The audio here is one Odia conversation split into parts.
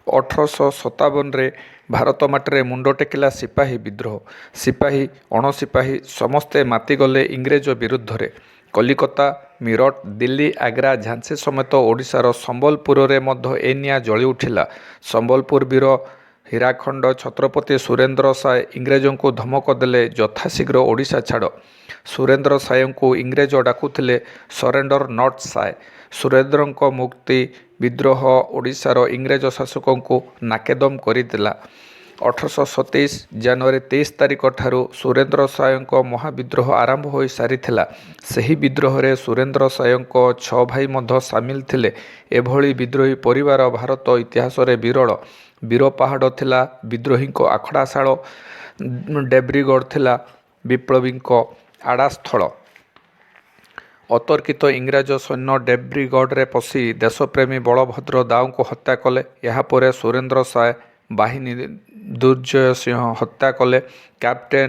1857ରେ ଭାରତ ମାଟିରେ ମୁଣ୍ଡ ଟେକିଲା ସିପାହୀ ବିଦ୍ରୋହ। ସିପାହୀ, ଅଣସିପାହୀ ସମସ୍ତେ ମାତିଗଲେ ଇଂରେଜ ବିରୁଦ୍ଧରେ। କଲିକତା, ମିରଟ, ଦିଲ୍ଲୀ, ଆଗ୍ରା, ଝାନ୍ସୀ ସମେତ ଓଡ଼ିଶାର ସମ୍ବଲପୁରରେ ମଧ୍ୟ ଏ ନିଆଁ ଜଳିଉଠିଲା। ସମ୍ବଲପୁର ବୀର ହୀରାଖଣ୍ଡ ଛତ୍ରପତି ସୁରେନ୍ଦ୍ର ସାଏ ଇଂରେଜଙ୍କୁ ଧମକ ଦେଲେ, ଯଥାଶୀଘ୍ର ଓଡ଼ିଶା ଛାଡ଼। ସୁରେନ୍ଦ୍ର ସାଏଙ୍କୁ ଇଂରେଜ ଡାକୁଥିଲେ ସରେଣ୍ଡର not Sai. ସୁରେନ୍ଦ୍ରଙ୍କ ମୁକ୍ତି ବିଦ୍ରୋହ ଓଡ଼ିଶାର ଇଂରେଜ ଶାସକଙ୍କୁ ନାକେଦମ କରିଦେଲା। 1827 ଜାନୁଆରୀ 23 ତାରିଖଠାରୁ ସୁରେନ୍ଦ୍ର ସାଏଙ୍କ ମହାବିଦ୍ରୋହ ଆରମ୍ଭ ହୋଇ ସାରିଥିଲା। ସେହି ବିଦ୍ରୋହରେ ସୁରେନ୍ଦ୍ର ସାଏଙ୍କ ଛଅ ଭାଇ ମଧ୍ୟ ସାମିଲ ଥିଲେ। ଏଭଳି ବିଦ୍ରୋହୀ ପରିବାର ଭାରତ ଇତିହାସରେ ବିରଳ। ବୀରପାହାଡ଼ ଥିଲା ବିଦ୍ରୋହୀଙ୍କ ଆଖଡ଼ାଶାଳ, ଡେବ୍ରିଗଡ଼ ଥିଲା ବିପ୍ଳବୀଙ୍କ ଆଡ୍ଡାସ୍ଥଳ। ଅତର୍କିତ ଇଂରେଜ ସୈନ୍ୟ ଡେବ୍ରିଗଡ଼ରେ ପଶି ଦେଶପ୍ରେମୀ ବଳଭଦ୍ର ଦାଓଙ୍କୁ ହତ୍ୟା କଲେ। ଏହାପରେ ସୁରେନ୍ଦ୍ର ସାଏ ବାହିନୀ ଦୁର୍ଜୟ ସିଂହ ହତ୍ୟା କଲେ। କ୍ୟାପ୍ଟେନ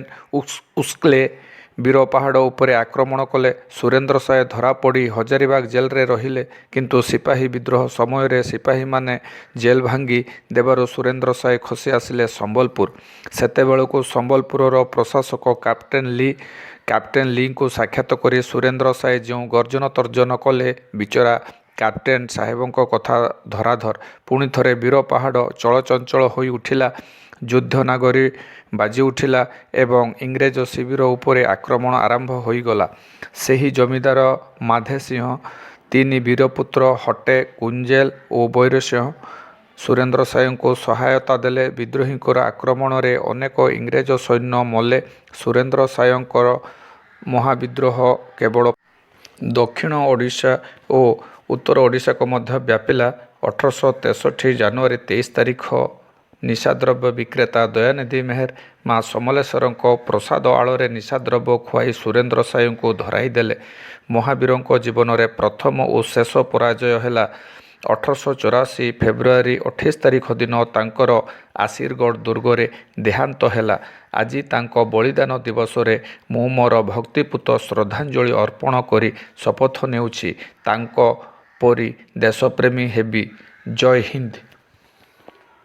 ଉସ୍କ୍ଲେ ବୀରପାହାଡ଼ ଉପରେ ଆକ୍ରମଣ କଲେ। ସୁରେନ୍ଦ୍ର ସାଏ ଧରାପଡ଼ି ହଜାରିବାଗ ଜେଲରେ ରହିଲେ। କିନ୍ତୁ ସିପାହୀ ବିଦ୍ରୋହ ସମୟରେ ସିପାହୀମାନେ ଜେଲ ଭାଙ୍ଗି ଦେବାରୁ ସୁରେନ୍ଦ୍ର ସାଏ ଖସି ଆସିଲେ ସମ୍ବଲପୁର। ସେତେବେଳକୁ ସମ୍ବଲପୁରର ପ୍ରଶାସକ କ୍ୟାପ୍ଟେନ ଲି। କ୍ୟାପ୍ଟେନ ଲିଙ୍କୁ ସାକ୍ଷାତ କରି ସୁରେନ୍ଦ୍ର ସାଏ ଯେଉଁ ଗର୍ଜନ ତର୍ଜନ କଲେ, ବିଚରା କ୍ୟାପ୍ଟେନ ସାହେବଙ୍କ କଥା ଧରାଧର। ପୁଣିଥରେ ବୀରପାହାଡ଼ ଚଳଚଞ୍ଚଳ ହୋଇ ଉଠିଲା। ଯୁଦ୍ଧ ନାଗରୀ ବାଜିଉଠିଲା ଏବଂ ଇଂରେଜ ଶିବିର ଉପରେ ଆକ୍ରମଣ ଆରମ୍ଭ ହୋଇଗଲା। ସେହି ଜମିଦାର ମାଧେ ସିଂହ ତିନି ବୀରପୁତ୍ର ହଟେ, କୁଞ୍ଜେଲ ଓ ବୈରସିଂହ ସୁରେନ୍ଦ୍ର ସାଏଙ୍କୁ ସହାୟତା ଦେଲେ। ବିଦ୍ରୋହୀଙ୍କର ଆକ୍ରମଣରେ ଅନେକ ଇଂରେଜ ସୈନ୍ୟ ମଲେ। ସୁରେନ୍ଦ୍ର ସାଏଙ୍କର ମହାବିଦ୍ରୋହ କେବଳ ଦକ୍ଷିଣ ଓଡ଼ିଶା ଓ ଉତ୍ତର ଓଡ଼ିଶାକୁ ମଧ୍ୟ ବ୍ୟାପିଲା। 1863 ଜାନୁଆରୀ 23 ତାରିଖ ନିଶାଦ୍ରବ୍ୟ ବିକ୍ରେତା ଦୟାନିଧି ମେହେର ମା ସମଲେଶ୍ୱରୀଙ୍କ ପ୍ରସାଦ ଆଳରେ ନିଶାଦ୍ରବ୍ୟ ଖୁଆଇ ସୁରେନ୍ଦ୍ର ସାଏଙ୍କୁ ଧରାଇଦେଲେ। ମହାବୀରଙ୍କ ଜୀବନରେ ପ୍ରଥମ ଓ ଶେଷ ପରାଜୟ ହେଲା। 1884 ଫେବୃଆରୀ 28 ତାରିଖ ଦିନ ତାଙ୍କର ଆସିରଗଡ଼ ଦୁର୍ଗରେ ଦେହାନ୍ତ ହେଲା। ଆଜି ତାଙ୍କ ବଳିଦାନ ଦିବସରେ ମୁଁ ମୋର ଭକ୍ତିପୂତ ଶ୍ରଦ୍ଧାଞ୍ଜଳି ଅର୍ପଣ କରି ଶପଥ ନେଉଛି, ତାଙ୍କ ପରି ଦେଶପ୍ରେମୀ ହେବି। ଜୟ ହିନ୍ଦ।